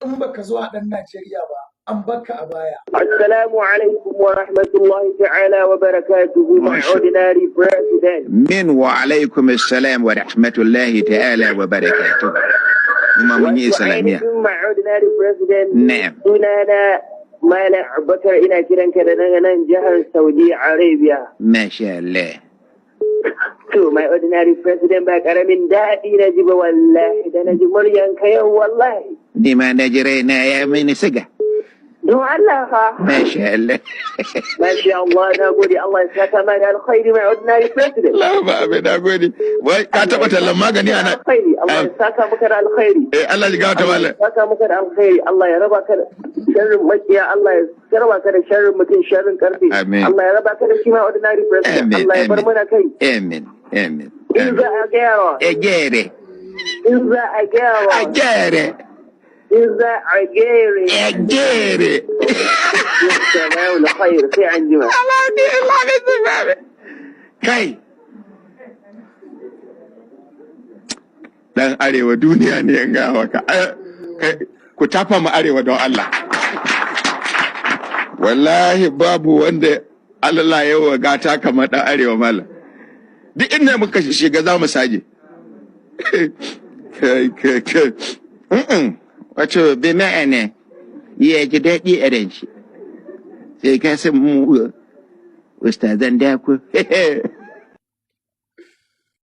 In baka zo a ɗan Najeriya ba, an baka a baya. Assalamu alaikum wa rahmatullahi ta'ala wa barakatuhu, my ordinary president. Min wa alaikum assalam wa rahmatullahi ta'ala wa barakatuh. Kuma mun yi Wato islamiyya. ainihin, my ordinary president. Na'am. Sunana Malam Abubakar, ina kiranka da nan jihar Saudi Arabia. Masha Allah. To, my ordinary president, ba karamin daɗi na ji ba wallahi da na ji muryanka yau, wallahi. Ni ma na ji raina ya mini siga. Don Allah fa. Masha Allah. Masha Allah, na gode, Allah ya saka ma da alkhairi, my ordinary president. Allah ba abin, na gode. Wai ka taɓa tallan magani ana. Alkhairi, Allah ya saka maka da alkhairi. Eh, Allah ya gafarta Allah malam. ya saka maka da alkhairi, Allah ya raba ka da sharrin makiya, Allah ya raba ka da sharrin mutum, sharrin karfe. Amin. Allah ya raba ka da shi, my ordinary president. Amin. Allah ya bar Amin. mana kai. Amin. Amin. In za a gyara. A gyere. In za a gyara. A gyere. In za a gyara. A gyere. Salamu khair, sai an jima. Allah ne Allah ne. Kai. Dan arewa duniya ne yan gawa ka. Kai, ku tafa mu arewa don Allah. Wallahi babu wanda Allah ya wa gata kamar dan arewa, malam. Duk inda muka shiga za mu saje. Kai kai kai. Wato bi ma'ana ya ji daɗi a ranshi. Sai ka san mu ustazan dako.